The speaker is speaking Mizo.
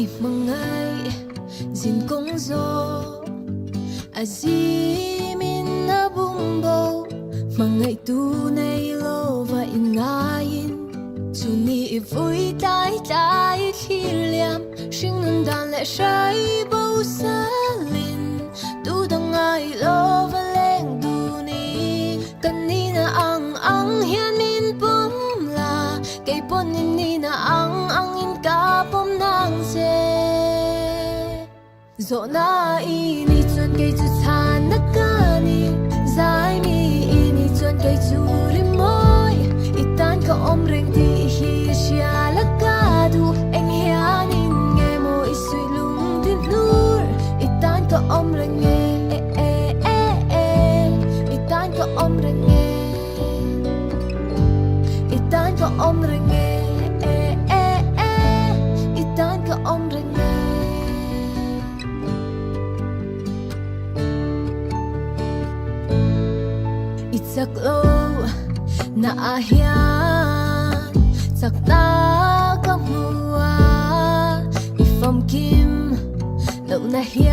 I hmangaih zin kawng zawh a zimin a bum bo. Hmangaihtu nei lova inngaiin chu ni i vui tlai tlai thlir liam. Hringnun dan leh hrai bo salin tu dang ngai lova leng dunin kan nihna ang ang hian min pawm la, kei pawn in nihna ang angin ka pawm nang che. Zawhna i ni chuan kei chu chhanna ka ni, zai mi i ni chuan kei chu rimawi i tan ka awm reng tih hi hria la ka duh. Eng hianin nge maw i suih lung ti hnur, i tan ka awm reng nge e e e, i tan ka awm reng nge, i tan ka awm reng nge e e e, i tan ka awm reng nge. I chak lo na ah hian chak na ka hmu a, i famkim loh na hian.